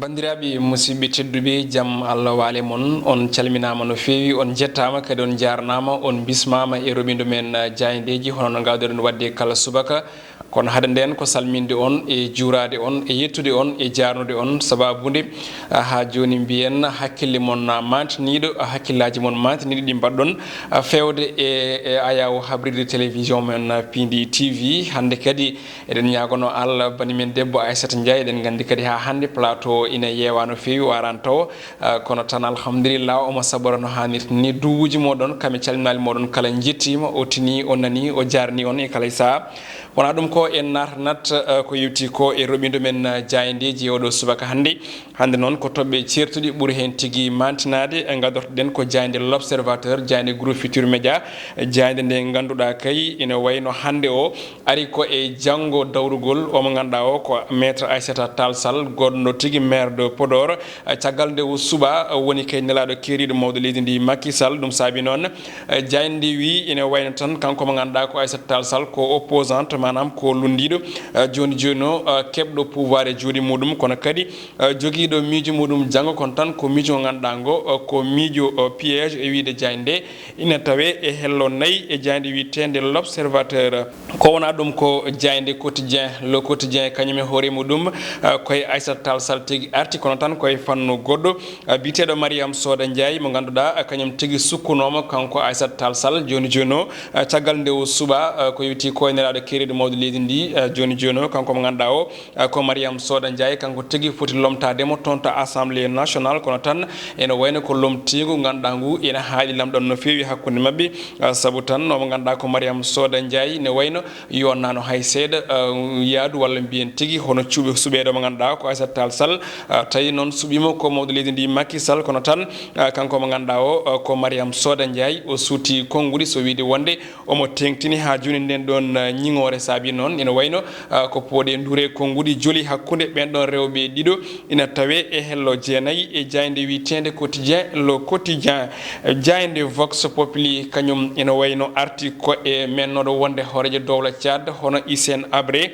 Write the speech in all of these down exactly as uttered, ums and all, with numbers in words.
Banndiraaɓe, musidɓe tedduɓe, jam Allah waale mon. On calminaama no feewi, on njettaama, kadi on njaarnaama, on mbismaama e roɓindo men, ah, jaayndeeji, hono no ngaawɗen waɗde kala subaka. Kono hade ndeen ko salminde on e juuraade on e yettude on e jaarnude on, sabaabu nde, ah, haa jooni mbiyen hakkille mon, ah, maantiniiɗo, ah, hakkillaaji mon maantiniiɗi ɗi mbaɗɗon, ah, feewde e, e ayaawo habrirde télévision men, ah, Piindi T V. Hannde kadi eɗen ñaagono Allah bani men debbo Aissata Ndiaye, eɗen nganndi kadi haa hannde plateau ina yeewa no feewi, waran taw, ah, kono tan alhamdulillah omo sabora no haanirta ni. Duwuuji moɗon, kam e calminaali moɗon kala njettiima, o tini, o nani, o jaarni on e kala e sahaa. Wonaa ɗum ko en naatanat, ah, ko yewti ko e roɓindo men, ah, jaayndeeji e oɗo subaka hannde. Hannde noon ko toɓɓe ceertuɗi ɓuri heen tigi maantinaade, e ngadortoɗen ko jaaynde L'Observateur, jaaynde Groupe Futurs Médias, jaaynde nde ngannduɗaa kay ina wayno hannde o ari ko e janngo dawrugol o mo ngannduɗaa o ko Maître Aissata Tall Sall, goɗɗo tigi maire de Podor. Caggal nde o suɓaa, woni kay nelaaɗo keeriiɗo mawɗo leydi ndi Macky Sall. Ɗum saabi noon, jaaynde ndi wi ina wayno tan kanko mo ngannduɗaa ko Aissata Tall Sall ko opposante, maanaam ko lunndiiɗo, jooni jooni o keɓɗo pouvoir e juuɗe muɗum, kono kadi eh, jogiiɗo miijo muɗum janngo, kono tan ko miijo ngo ngannduɗaa ngo, eh, ko miijo, eh, piège e wiyde jaaynde nde ina tawee e hello nayi e jaaynde wiyeteende L'Observateur. Ko wonaa ɗum ko jaaynde Quotidien, Le Quotidien kañum e hoore muɗum, eh, ko e Aissata Tall Sall tigi arti, kono tan ko e fannu goɗɗo, eh, biyeteeɗo Mariam Soda Ndiaye mo ngannduɗaa, eh, kañum tigi sukkunooma kanko Aissata Tall Sall jooni jooni o, eh, caggal nde o suɓaa, eh, ko yewti ko e nelaaɗo keeriiɗo mawɗo leydi ndi, eh, jooni jooni o kanko mo ngannduɗaa o, eh, ko Mariam Soda Ndiaye, kanko tigi foti lomtaade mo toon to Assemblée nationale, kono tan ene wayno ko lomtiingu ngannduɗaa ngu ene haaɗi lamɗam no feewi hakkunde maɓɓe, eh, sabu tan omo ngannduɗaa ko Mariam Soda Ndiaye ne wayno yonnaano hay seeɗa, eh, yaadu walla mbiyen tigi hono cuɓe suɓeede mo ngannduɗaa ko Aissata Tall Sall, eh, tawi noon suɓiima ko mawɗo leydi ndi Macky Sall, kono tan, eh, kanko mo ngannduɗaa o, eh, ko Mariam Soda Ndiaye, o suuti konnguɗi so wiyde wonde omo teeŋtini haa jooni. Ndeen ɗoon, eh, ñiŋoore saabi noon ina wayno, eh, ko pooɗe ndure konnguɗi joli hakkunde ɓeen ɗoon rewɓe ɗiɗo ina tawee e hello jeenayi e jaaynde wiyeteende Quotidien, Le Quotidien. Jaaynde Vox Populi kañum ina wayno arti ko e mennooɗo wonde hooreejo dowla Tchad hono Hissène Habré.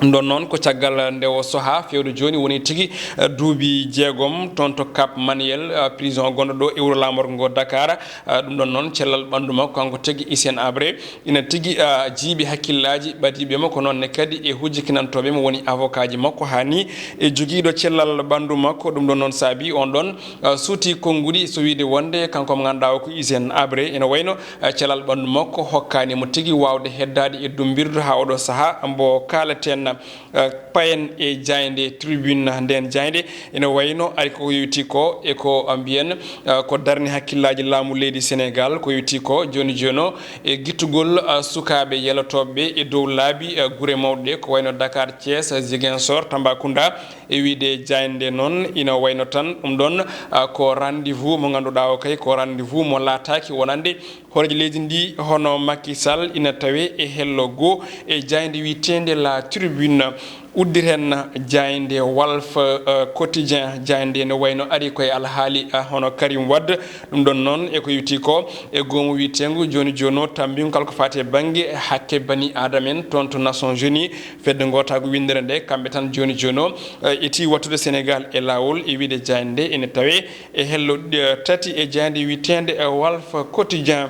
Ɗum ɗoon noon ko caggal nde o sahaa feewde jooni woni tigi, eh, duuɓi jeegom toon to Cap Manuel, eh, prison gonɗo ɗo e wuro laamorgo ngo Dakar. Eh, ɗum ɗoon noon cellal ɓanndu makko kanko tigi Hissène Habré ina tigi, eh, jiiɓi hakkillaaji ɓadiiɓe mo, ko noon ne kadi e hujjakinantooɓe mo woni avocat ji makko, haa ni e jogiiɗo cellal ɓanndu makko. Ɗum ɗoon noon saabi on ɗoon, eh, suuti konnguɗi so wiyde wonde kanko mo ngannduɗaa o ko Hissène Habré ina wayno eh, cellal ɓanndu makko hokkaani mo tigi waawde heddaade e dummbirdu haa oɗo sahaa mbo kaalaten, eh, payen e jaaynde Tribune. Ndeen jaaynde ina wayno ari ko yowiti ko e ko mbiyen, eh, ko darni hakkillaaji laamu leydi Senegaal, ko yowiti ko jooni jooni o e gittugol, eh, sukaaɓe yelotooɓe e dow laabi, eh, gure mawɗe ɗe, ko wayno Dakar, Thiès, Ziguinchor, Tambacounda. E wiyde jaaynde noon ina wayno tan ɗum ɗoon, ah, ko rendez-vous mo ngannduɗaa o kay ko rendez-vous mo laataaki wonande hooreejo leydi ndi hono Macky Sall ina tawee e hello goo e jaaynde wiyeteende La Tribune. Uddiren jaaynde Walf, eh, Quotidien, jaaynde ne wayno ari koye alhaali, ah, hono Karim Wade. Ɗum ɗoon noon e ko yowiti ko e goomu wiyeteengu jooni jooni o tammbingu kala ko faati e bannge hakke bani aadama en toon to Nations Unies. Fedde ngootaagu winndere nde, kamɓe tan jooni jooni o, eh, eti wattude Senegaal e laawol e wiyde jaaynde nde ene tawee e hello, eh, tati e jaaynde wiyeteende, eh, Walf Quotidien.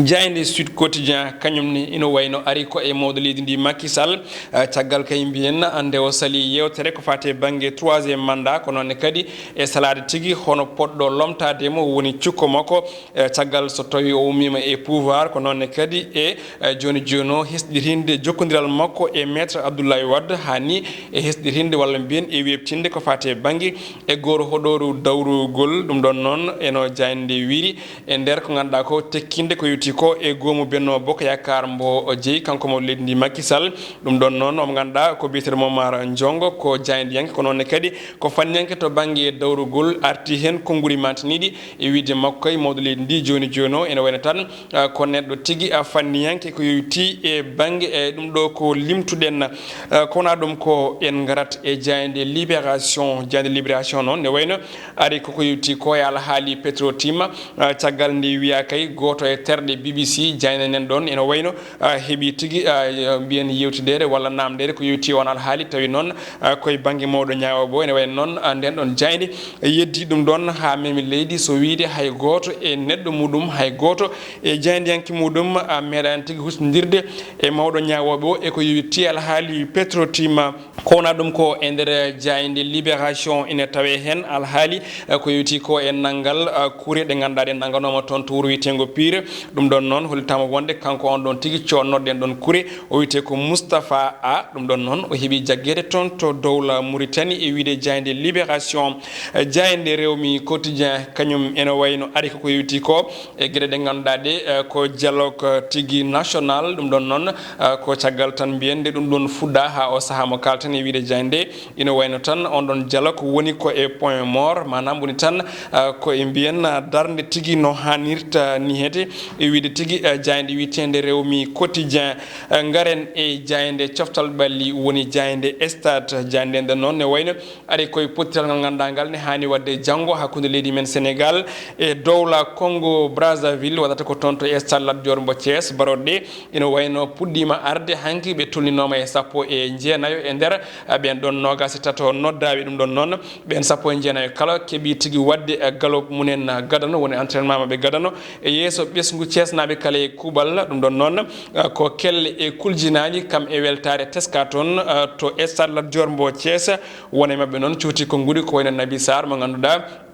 Jaaynde Sud Quotidien, kañum ne ina wayno ari ko e mawɗo leydi ndi Macky Sall, eh, caggal kay mbiyen nde o salii yeewtere ko faati e bannge troisième mandat, ko noon ne kadi e salaade tigi hono potɗo lomtaade mo woni cukko makko. Eh, caggal so tawii o ummiima e pouvoir, ko noon ne kadi e, eh, jooni jooni o hesɗitinde jokkondiral makko e Maître Abdoulaye Wade, haa ni e hesɗitinde walla mbiyen e weeɓtinde ko faati e bannge e gooro hoɗooru dawrugol. Ɗum ɗoon noon eno jaaynde nde wiyri e nder ko ngannduɗaa ko tekkinde ko yowiti ko e goomu Benno Bokk Yaakaar mbo o jeyi kanko mo leydi ndi Macky Sall. Ɗum ɗoon noon omo ngannduɗaa ko biyeteeɗo Momar Ndiongo ko jaayndiyanke, ko noon ne kadi ko fanniyanke to bannge dawrugol, arti heen konnguɗi maantiniiɗi. E wiyde makko kay, mawɗo leydi ndi jooni jooni o ene wayno tan, ah, ko neɗɗo tigi, ah, fanniyanke ko yowiti e bannge e ɗum ɗo ko limtuɗen. Ah, ko wonaa ɗum ko en ngarat e jaaynde Libération. Jaaynde Libération noon ne wayno ari koko yowiti ko e alhaali Petro-Tim, ah, caggal nde wiyaa kay gooto e terɗe B B C, jaaynde nden ɗon ene wayno, ah, heɓi tigi, ah, mbiyen yewtideede walla naamndeede ko yowti on alhaali, tawi noon, ah, koye bannge mawɗo ñaawooɓe o ene wayno noon, ah, nden ɗon jaaynde yeddi ɗum ɗon haa memi leydi, so wiyde hay gooto e neɗɗo muɗum, hay gooto e jaayndiyanke muɗum, ah, meeɗaani tigi huccinndirde e mawɗo ñaawooɓe o e ko yowiti alhaali Petrotim. Ko wona ɗum ko e nder jaaynde Libération ina tawee heen alhaali, eh, ko yowiti ko e nanngal, eh, kure ɗe ngannduɗaa ɗe nannganooma toon to wuro wiyeteengo Pire. Ɗum ɗon noon hollitaama wonde kanko on ɗon tigi coodnoɗen ɗon kure, o wiyetee ko Moustapha A. Ɗum ɗon noon o heɓi jaggeede toon to dowla Mauritanie e wiyde jaaynde Libération. Eh, jaaynde Rewmi Quotidien kañum ene wayno ari ko ko yowiti ko e geɗe ɗe ngannduɗaa ɗe, eh, ko dialogue, eh, tigi national. Ɗum ɗon noon, eh, ko caggal tan mbiyen nde ɗum ɗon fuɗɗa haa o sahaa mo kaalten e wiyde jaaynde. Ina wayno tan on ɗon dialogue woni ko e point mort, maanaam woni tan, eh, ko e mbiyen, eh, darnde tigi no haanirta ni hede e wiyde tigi, eh, jaaynde wiyeteende Rewmi Quotidien. Eh, ngaren e jaaynde coftal ɓalli woni jaaynde Stade. Jaaynde nden noon ne wayno ari koye pottital ngal ngannduɗaa ngal ne haani waɗde janngo hakkunde leydi men Sénégal e dowla Congo Brazzaville, waɗata ko toon to Stade Lat Dior mbo Thiès. Baroɗe ɗe ina wayno puɗɗiima arde hanki, ɓe tolninooma e sappo e jeenayo e nder, ah, ɓeen ɗon noogaas e tato noddaaɓe. Ɗum ɗon noon ɓeen sappo e jeenayo kala keɓi tigi waɗde, ah, galop mumen, ah, gadano, woni entraînement maɓɓe gadano e yeeso ɓesngu Thiès naaɓe kala e kuuɓal. Ɗum ɗon noon, ah, ko kelle e kuljinaaji kam e weltaare teska toon, ah, to Stade Lat Dior mbo Thiès. Won e maɓɓe noon cuuti konnguɗi ko wayno Nabi Sarr mo ngannduɗaa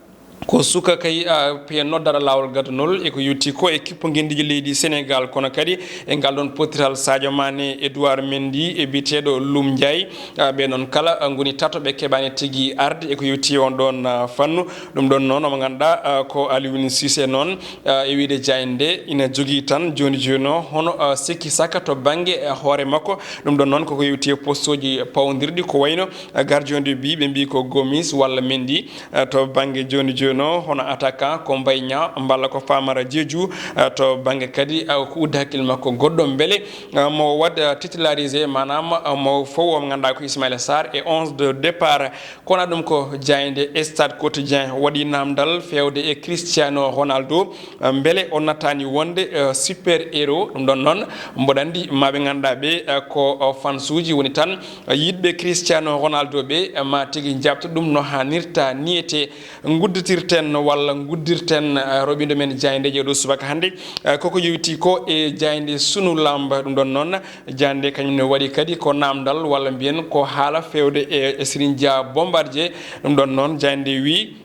ko suka kay, ah, piye noddara laawol gadanol e ko yowti ko e kippo ngenndiiji leydi Sénégal, kono kadi e ngal ɗon pottital Sadio Mané, Edouard Mendy e biyeteeɗo Loum Ndiaye, ah, ɓe noon kala, ah, ngoni tato ɓe keɓaani tigi arde e ko yowti on ɗon, ah, fannu. Ɗum ɗon noon omo ngannduɗaa, ah, ko Aliou Cissé noon, ah, e wiyde jaaynde nde ina jogii tan jooni jooni o hono, ah, sikki saka to bannge, ah, hoore makko. Ɗum ɗon noon koko yowti e postuuji pawondirɗi ko wayno, ah, gardien de but ɓe mbii ko Gomis walla Mendy, eh, to bannge jooni jooni o, hono attaquant ko Mbaye Niang, mballa ko Famara Diédhiou, eh, to bannge kadi, eh, ko udda hakkille makko goɗɗo, mbele, eh, mo waɗ, eh, titularisé, maanaam, eh, mo fow o mo ngannduɗaa ko Ismaïla Sarr e onze de départ. Kono ɗum ko jaaynde Stade Quotidien waɗi naamndal feewde e Cristiano Ronaldo, eh, mbele o nattaani wonde, eh, super héros. Ɗum ɗon noon, mboɗo anndi maa ɓe ngannduɗaa ɓe, eh, ko, eh, fansuuji woni tan, yiɗɓe Cristiano Ronaldo ɓe, ma tigi njaɓto ɗum no haanirta niyete. Ngudditirten walla nguddirten, eh, roɓindo men jaaynde jeeɗo subaka hannde. Eh, koko yowiti ko e jaaynde Sunu Lamb. Ɗum ɗon noon, jaaynde kañum ne waɗi kadi ko naamndal walla mbiyen ko haala feewde e, e Serigne Dia Bombardier. Ɗum ɗon noon, jaaynde wi,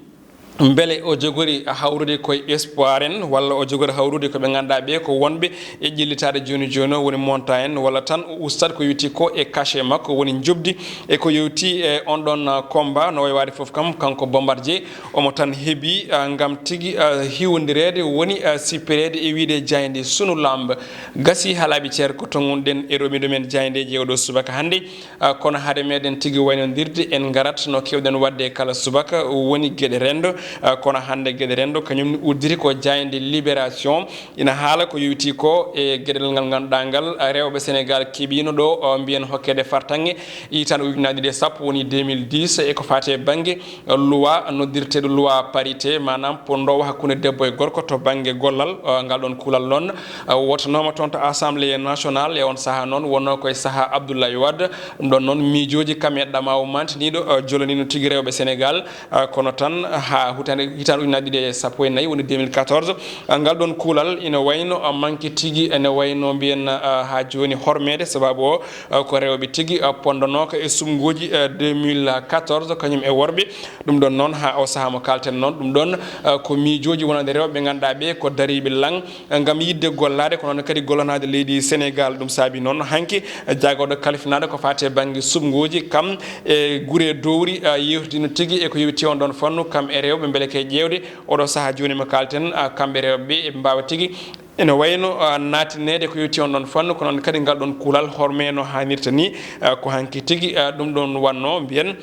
mbele o jogori hawrude koye espoir en, walla o jogori hawrude ko ɓe ngannduɗaa ɓe ko wonɓe e ƴellitaade jooni jooni o, woni montant en, walla tan o ustat ko yowti ko e cachet makko, woni njoɓdi e ko yowti e on ɗon, ah, combat, no wayi waade fof kam, kanko Bombardier, omo tan heɓi, ah, ngam tigi, ah, hiwondireede, woni, ah, sippireede e wiyde jaaynde Sunu Lamb. Gasi haa laaɓi cer ko to ngonɗen e roɓindo men jaayndeeji e oɗo subaka hannde. Ah, kono hade meɗen tigi waynondirde, en ngarat no keewɗen waɗde kala subaka, woni geɗe renndo. Ah, kono hannde geɗe renndo kañum ne udditi ko jaaynde Libération. Ina haala ko yowiti ko e geɗel ngal ngannduɗaa ngal, ah, rewɓe Sénégal keɓiino ɗo, oh, mbiyen hokkeede fartaŋŋe, itan ujunaaji ɗiɗi e sappo, woni deux mille dix, e ko faati e bannge loi noddirteeɗo loi parité, maanaam ponndoowo hakkunde debbo e gorko to bannge gollal. Uh, ngal ɗon kuulal noon, uh, wootanooma toon to Assemblée nationale, e on sahaa noon wonnoo koye sahaa Abdoulaye Wade. Ɗum ɗon noon miijooji kam e ɗamaawu mantiniiɗo, uh, jolaniino tigi rewɓe Sénégal, uh, kono tan haa hitaande, hitaande ujunaaji ɗiɗi e sappo e nayi, woni deux mille quatorze, uh, ngal ɗon kuulal ina wayno, uh, manki tigi, ene wayno mbiyen, uh, haa jooni hormeede, sababu o, uh, ko rewɓe tigi, uh, ponndanooka e suɓngooji, uh, deux mille quatorze, kañum e worɓe. Ɗum ɗon noon, haa o sahaa mo kaalten noon, ɗum ɗon, uh, ko miijooji wonande rewɓe ɓe ngannduɗaa ɓe ko dariiɓe laŋ, uh, ngam yiɗde gollaade, ko noon kadi gollanaade leydi Sénégal. Ɗum saabi noon hanki, uh, jaagorɗo kalfinaaɗo ko faati e bannge suɓngooji, kam e gure dowri, uh, yeewtidino tigi e ko yowiti on ɗon fannu, kam e rewɓe, mbele kay ƴeewde oɗo sahaa jooni mo kaalten, uh, kamɓe rewɓe ɓe eɓe mbaawa tigi ene wayno, ah, naatineede ko yowiti on ɗon fannu, ko noon kadi ngal ɗon kuulal hormee no haanirta ni, ah, ko hanki tigi, ah, ɗum ɗon wannoo, mbiyen,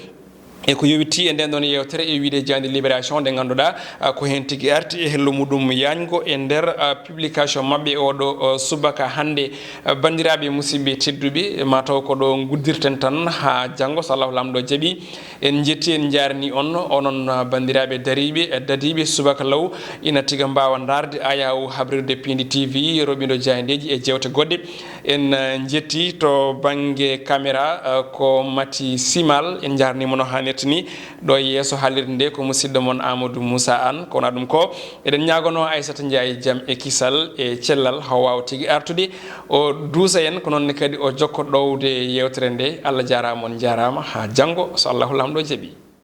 E ko yowiti e nden ɗon yewtere e wiide jandi Libération, nde ngannduɗaa, ah, ko heen tigi arti e hello muɗum yaajngo e nder, ah, publication maɓɓe oɗo, ah, subaka hannde. Ah, banndiraaɓe musidɓe tedduɓe, mataw ko ɗo nguddirten tan haa janngo, so Allahu Laamɗo jaɓi. En njetti, en njaarni on, onon, ah, banndiraaɓe dariiɓe, eh, dadiiɓe subaka law, ina tiga mbaawa ndaarde ayaw habrirde Piindi T V, roɓindo jaayndeeji e jeewte goɗɗe. En, eh, njetti to bannge caméra, eh, ko Mati Simal, en njaarnima no hannirta ni. Ɗo e yeeso haalirde nde ko musidɗo mon Amadou Moussa Anne, ko wona ɗum ko. Eɗen ñaagono Aissata Ndiaye jam e kisal e cellal, haw waawa tigi artude, o duusa en, ko noon ne kadi o jokko ɗowde yewtere nde. Allah jaaraama, on njaaraama, haa janngo, so Allahu Laamɗo jaɓi.